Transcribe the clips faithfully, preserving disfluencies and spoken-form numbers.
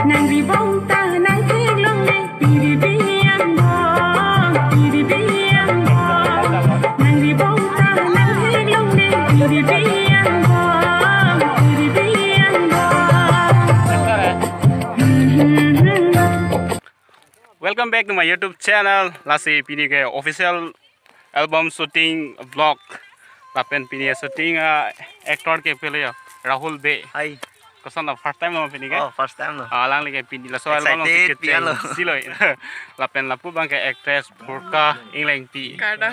Nang ribong ta nang theklongle, piri biang bong, piri biang bong. Nang ribong ta nang theklongle, piri biang bong, piri biang bong. Welcome back to my YouTube channel. Lasi pini ke official album shooting vlog. Lapen pini shooting, ah, actor ke pele ya, Rahul Bey. Hai. Koson lo, first time lo pini ke? Oh, first time lo. Ah, alangli ke pini laso album lo. Excited, si pi alo. Si lo. Lapen lapu abang ke actress Purka Englengpi. Kardom.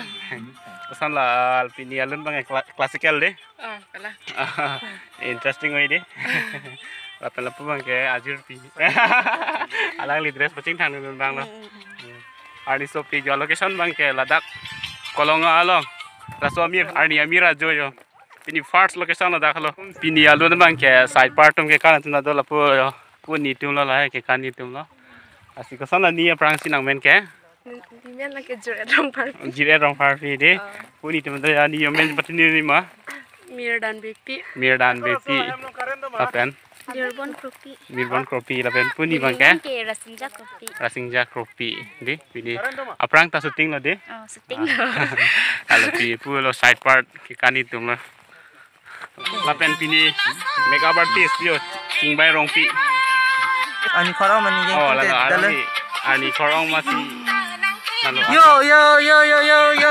Koson lo, ah, pini alun abang ke cla-, classical de. Oh, kalang. Interesting oi de. Lapen lapu abang ke ajirpi. Alangli dress pachingthang dun abang lo. Mm, mm, mm. Arni sopi jo, location abang ke ladak Kolonga along. Laso amir, arni amir ajo jo. Pini first location ladak lo. Pini alun abang ke side part atum ke kan atum do lapu jo. Pu nelitum lo, lahai ke kan nelitum lo. Lasi koson lo ne aphrangsi nangmen ke? Ne, ne men lake Jireh Rongpharpi. Jireh Rongpharpi de. Ah. Pu nelitum do, ne amen pachini nangji ma? Mirdan Beypi. Mirdan Beypi. Lapen? Mirbon Kropi. Mirbon Kropi, lapen pu ne abang ke? Ne men ke Rasinja Kropi. Rasinja Kropi de, pini aphrang ta shooting lo de. Oh, shooting lo. Hala pi pu lo side part ke kan nelitum lo. Lapen pini makeup artist yo, Chingbai Rongpi. Arni khorong mani jeng. Oh, tung lalo te dalo. Arni, arni khorong masi. Lalo. Yo, yo, yo.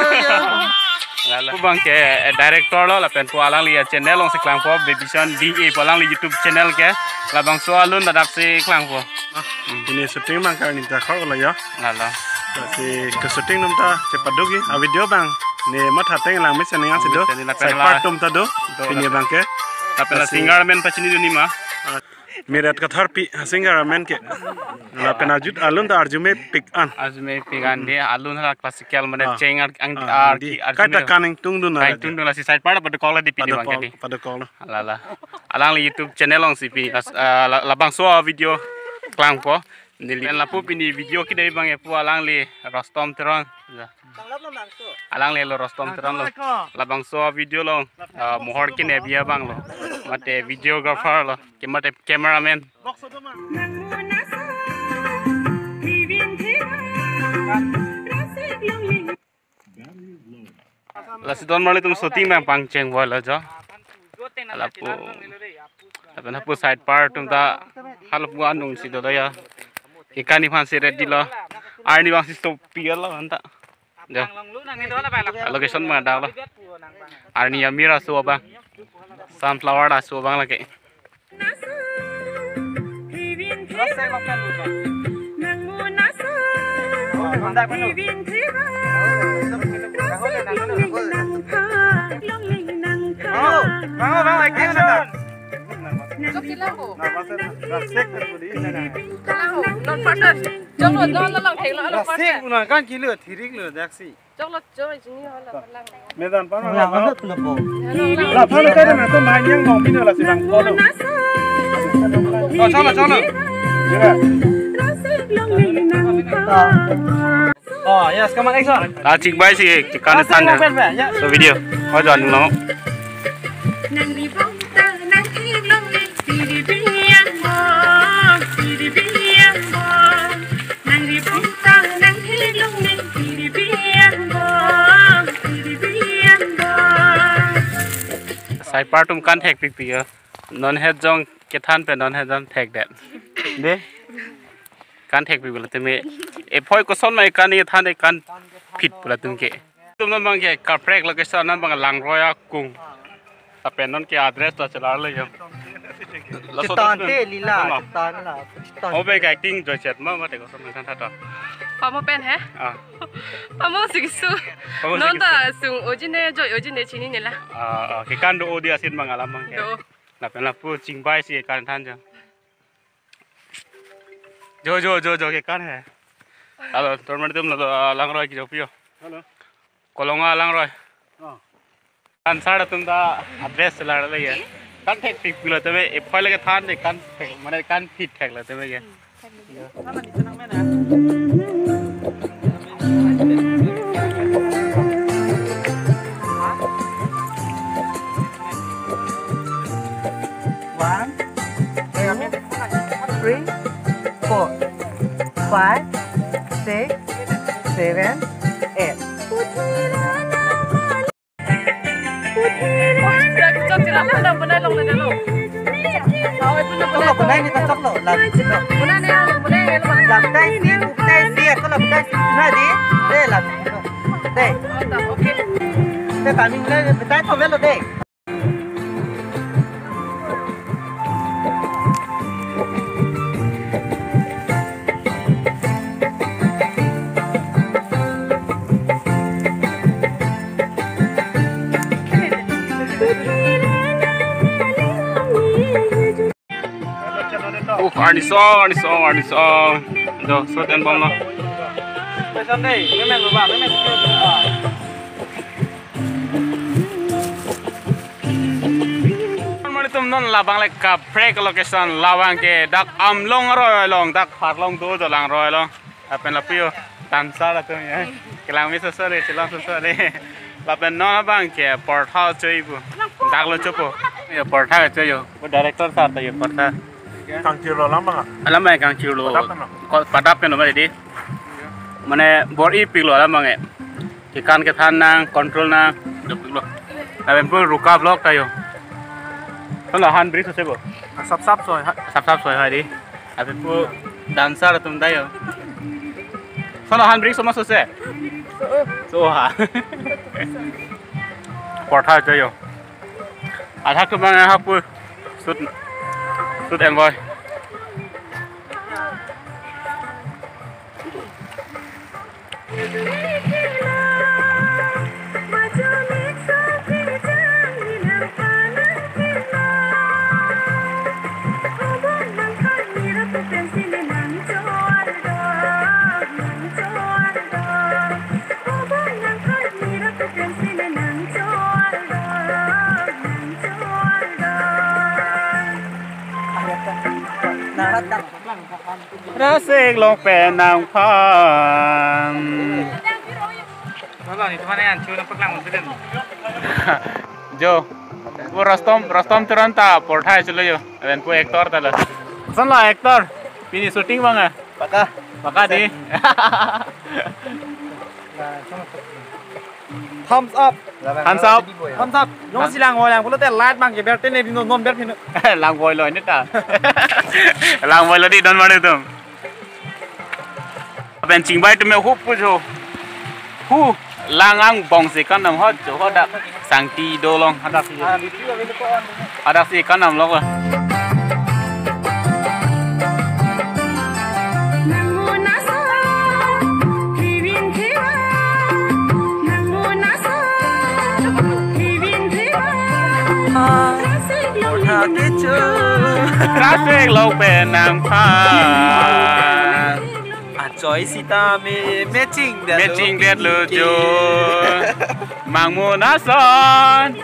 Lalo. Pu abang ke, eh, director lo, lapen pu alangli ya channel alongsi klangpo, Baby Son D A pu alangli YouTube channel ke. Labangso alun ladak si klangpo. Hmm. Pini shooting abang ke arni ta khor lo ya. Lalo. Lasi ke shooting atum ta chepaduk-i, a video abang ne matha ateng lang mesen nang si do. Mesen nang. Side part atum ta do. Do. Pini abang ke. Lapen la lasi singer amen pachini dun ne ma? Ah, Mirat Katharpi, singer amen ke. Lapen ajut alun ta arjumepik an. Arjumepik an de, alun hala classical mane. Ah. Cheng ar, ang, ah, ar, di. Ki, arjume. Kaita kan ingtung dun. Kan ingtung dun, lasi side part pada call di pini abang ke di. Pada call, pada call. Lalo. Alangli YouTube channel alongsi pi, las-, ah, la-, labangso video klangpo. Neli pen lapu pini video kedo abang ke pu alangli Rostom Teron. Ya. Alangli lo Rostom Teron lo. Labangso video along, ah, mohor kene bi abang lo. Mate videographer lo. Ke mate cameraman. Lasi don marli atum shooting abang pangcheng bom lo jo. Lapu, lapen lapu side part atum ta halapu anung si dolo ya. Ke kan aphansi ready lo. Arni abang si stop pi lo anta. Jo. Location abang dak lo. Arni amir aso abang. Sunflower aso abang lake. Kan kilo thirik lo daksi. Choklo, choklo, chini holo, palang. Medan pa. Lang, lang, lang, lang. La pa lo ka na to mai yang dong pino lasi bang ko lo. Oh, choklo, choklo. Oh, yes, come on, action. La Chingbai si ke kan than. Pen, pen, ya. So video. Oh, jan lo. Nang ribong ta nang theklongle, piri biang bong, piri biang bong. Nang ribong ta nang theklongle, piri biang bong, piri biang bong. Side part atum kan thekpikpik ya. Non het jong kethan pen non het jong thekdet. De. Kan thekpik pu latum ke. Ephoi koson ma kan ne than de kan phit pu latum ke. Atum non abang ke kaprek location, non abang Langroi akung. Lapen non ke address ta chelar le yo. Laso chetan address te pen lila, koson lo? Chetan la, chetan. Obe ka acting joichet ma, mate koson nangthan tha to. Pamo pen he? Ah. Pamo siksu. Pamo siksu. Non ta sung ojine, joi ojine chinine la. Ah, ah, ke kan do odi asin abang alam abang ke. Do. Lapen lapu Chingbai si kan than jo. Jo, jo, jo, jo, ke kan he. Hello, don marli atum lo, ah, Langroi kejo pi yo. Hello. Kolonga Langroi. Oh. Kan sar atum ta address chelar le ye. Kan thekpik pu latum ke, ephoi lake than de kan thek, mane kan phit thek latum ke. One, three. Four, five, six, seven, eight. Choklo, kunai ni ta choklo, lam choklo. Lam tai si, tai si, ako lam tai si, na di, de lam choklo. De. De kami mulai, betai thomelo de. Uf, arnisong, arnisong, arnisong. Do, sot en bomlo. Mane tum non labang le kaprek location, labang ke dak Amlong aroi along, dak Harlong do dolang aroi along. Lapen lapu yo, dancer atum ya. Kelang mi sosore, chelong sosore. Lapen non abang ke portha choi pu. Dak lo chopo. Yo portha choi yo. Bo director sir ta yo portha. Kangchirlo alam abang. Alam abang kangchirlo. Padap kan? Ko padap kan ma di. Mane bor-ipiklo alam abang e. Kekan kethan nang, control nang, dopiklo. Lapen pu Ruka vlog ta yo. Lason la han brik sose bo. Sap sap soi ha. Sap sap soi ha di. Lapen pu dancer atum ta yo. Lason la han brik so ma sose. So ha. Portha ta yo. Athak tu bang ha pu. Shoot. Shoot envoy. Rasik long pen nangphan. Wala, itu mana yang cuma paklang mungkin. Jo. Pu Rustom, Rustom Teron ta portha cholo yo. Lapen pu actor ta lo. Lason la actor. Pini shooting abang a? Paka. Paka di. Thumbs up. Thumbs up. Thumbs up. Jongsi lang-oi lang pulote light abang ke ber tene di non non ber phino. Lang-oilo ne ta. Lang-oilo di don mane tum. Lapen chingbai atum me hu pu jo. Hu lang angbong si kanam ho jo ho dak Sangti do along hadak si. Hadak si kanam lo ko. Traffic lo pen nangphan. Achoi sita me matching det. Matching det lo jo. Mangmun ason.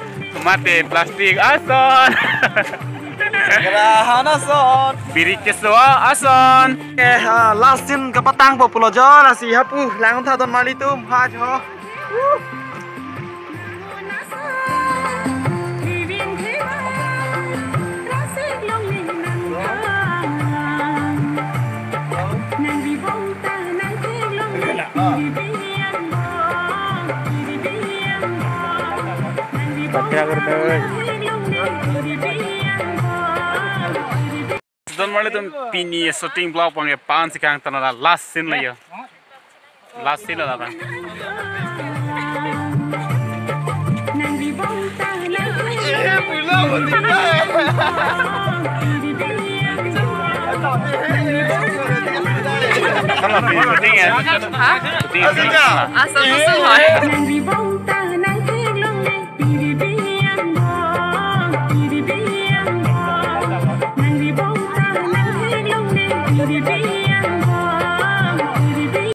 Mate plastic ason. Grahan ason. Biri keso ason. Eh, ah, last scene kapatangpo pulo jo, lasi hapu lang tha don mali tum ha jo. Don mali tum pini shooting vlog abang ke pan si kang tana la last scene lo yo. Last scene lo la bang. Sama pini shooting ya. Shooting ya. Asa susu hai.